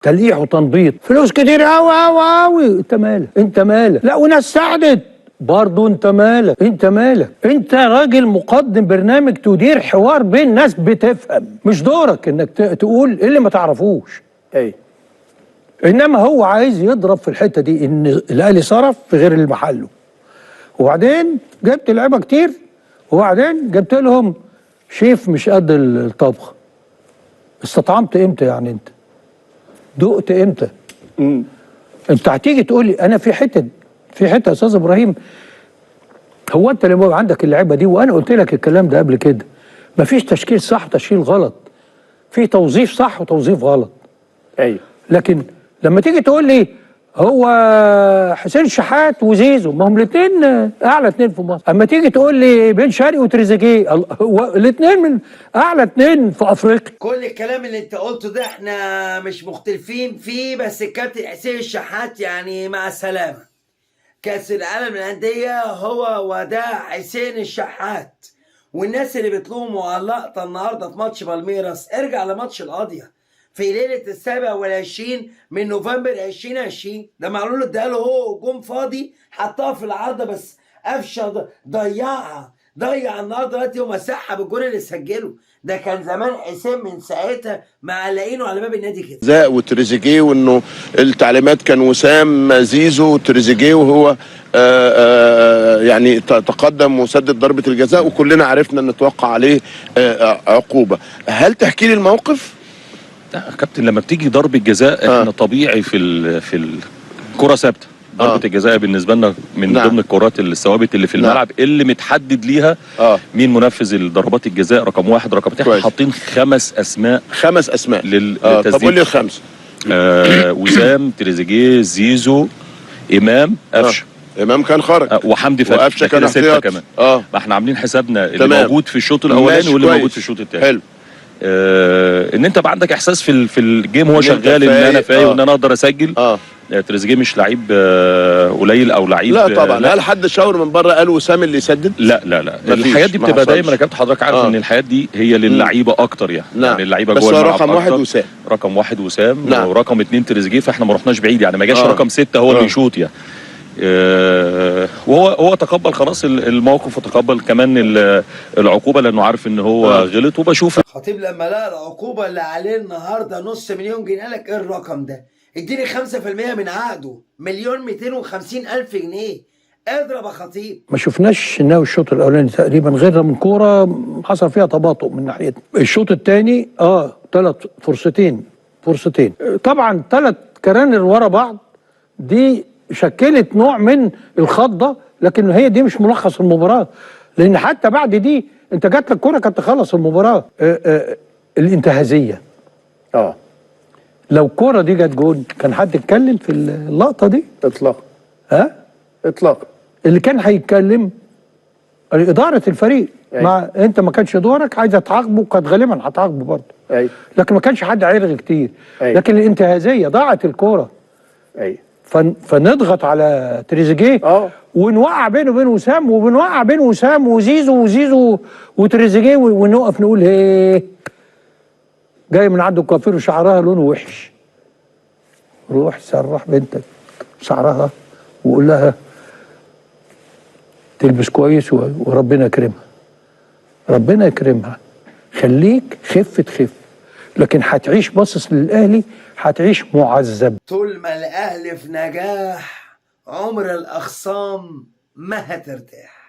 تلقيح وتنبيط، فلوس كتير قوي قوي قوي. انت مالك؟ انت مالك؟ لا وناس ساعدت برضه، انت مالك؟ انت مالك؟ انت راجل مقدم برنامج تدير حوار بين ناس بتفهم، مش دورك انك تقول اللي ما تعرفوش. ايوه. انما هو عايز يضرب في الحتة دي ان الاهلي صرف في غير اللي محله، وبعدين جبت لعيبة كتير، وبعدين جبت لهم شيف مش قد الطبخ. استطعمت امتى يعني؟ انت دقت امتى؟ انت هتيجي تقول لي انا في حتة، في حتة يا استاذ ابراهيم، هو انت اللي عندك اللعيبة دي، وانا قلت لك الكلام ده قبل كده، مفيش تشكيل صح وتشكيل غلط، في توظيف صح وتوظيف غلط. ايوه. لكن لما تيجي تقول لي هو حسين شحات وزيزو، ما هم الاثنين اعلى اثنين في مصر. اما تيجي تقول لي بن شرقي وتريزيجيه، الاثنين من اعلى اثنين في افريقيا. كل الكلام اللي انت قلته ده احنا مش مختلفين فيه، بس الكابتن حسين الشحات يعني مع السلامة. كأس العالم للأندية هو وداع حسين الشحات. والناس اللي بتلومه على اللقطة النهاردة في ماتش بالميراس، ارجع لماتش القاضية في ليلة 27 من نوفمبر 2020، ده معلول اداله هو جون فاضي حطها في العارضة، بس قفشة ضيعها، ضيع النهارده دلوقتي ومسحها بالجون اللي سجله ده. كان زمان حسين من ساعتها معلقينه على باب النادي كده. زاء وتريزيجيه، وانه التعليمات كان وسام زيزو وتريزيجيه، وهو يعني تقدم وسدد ضربه الجزاء، وكلنا عرفنا ان توقع عليه عقوبه. هل تحكي لي الموقف؟ لا يا كابتن، لما بتيجي ضربه جزاء احنا طبيعي في الكره ثابتة. ضربه الجزاء بالنسبة لنا من ضمن الكرات الثوابت اللي في الملعب، اللي متحدد ليها مين منفذ الضربات الجزاء، رقم واحد رقم اثنين. احنا حاطين 5 اسماء، 5 اسماء للتسديد. طب قول لي الخمسة. وسام، تريزيجيه، زيزو، امام، قفشه. امام كان خرج، وحمدي فتحي، وقفشه كان 6 كمان. ما احنا عاملين حسابنا اللي موجود في الشوط الاولاني واللي موجود في الشوط الثاني. حلو. ان انت بقى عندك احساس في ال game هو شغال، ان انا فايق وان انا اقدر اسجل. تريزيجيه مش لعيب قليل او لعيب، لا طبعا. هل حد شاور من بره قال وسام اللي يسدد؟ لا لا لا، الحياة دي بتبقى دايما يا كابتن، حضرتك عارف ان الحياة دي هي للعيبة اكتر يعني. نعم. يعني اللعيبة جوه الملعب. بس رقم 1 وسام، رقم 1 وسام. نعم. ورقم 2 تريزيجيه، فاحنا ما رحناش بعيد يعني، ما جاش رقم 6 هو اللي يشوط يعني. وهو تقبل خلاص الموقف، وتقبل كمان العقوبة لانه عارف ان هو غلط. وبشوف خطيب لما لقى العقوبة اللي عليه النهارده 500,000 جنيه، قال لك ايه الرقم ده؟ اديني 5% من عقده، 1,250,000 جنيه. اضرب يا خطيب. ما شفناش الشناوي الشوط الاولاني تقريبا غير من كورة حصل فيها تباطؤ من ناحيتنا. الشوط الثاني 3 فرصتين طبعا، 3 كرانر ورا بعض، دي شكلت نوع من الخضه، لكن هي دي مش ملخص المباراة، لان حتى بعد دي انت جات لك كورة كانت تخلص المباراة. الانتهازيه. لو الكورة دي جت جون كان حد اتكلم في اللقطة دي؟ اطلاقا. ها؟ اطلاقا. اللي كان هيتكلم ادارة الفريق. أيوة. مع انت ما كانش دورك، عايز تعاقبه، كانت غالبا هتعاقبه برضه. أيوة. لكن ما كانش حد هيرغي كتير. أيوة. لكن الانتهازيه ضاعت الكورة. أيوة. فنضغط على تريزيجيه ونوقع بينه وبين وسام، وبنوقع بين وسام وزيزو، وزيزو وتريزيجيه، ونقف نقول ايه جاي من عنده الكوافير وشعرها لونه وحش. روح سرح بنتك شعرها وقول لها تلبس كويس وربنا يكرمها، ربنا يكرمها. خليك خف تخف، لكن هتعيش باصص للاهلي، هتعيش معذب. طول ما الاهلي في نجاح عمر الاخصام ما هترتاح.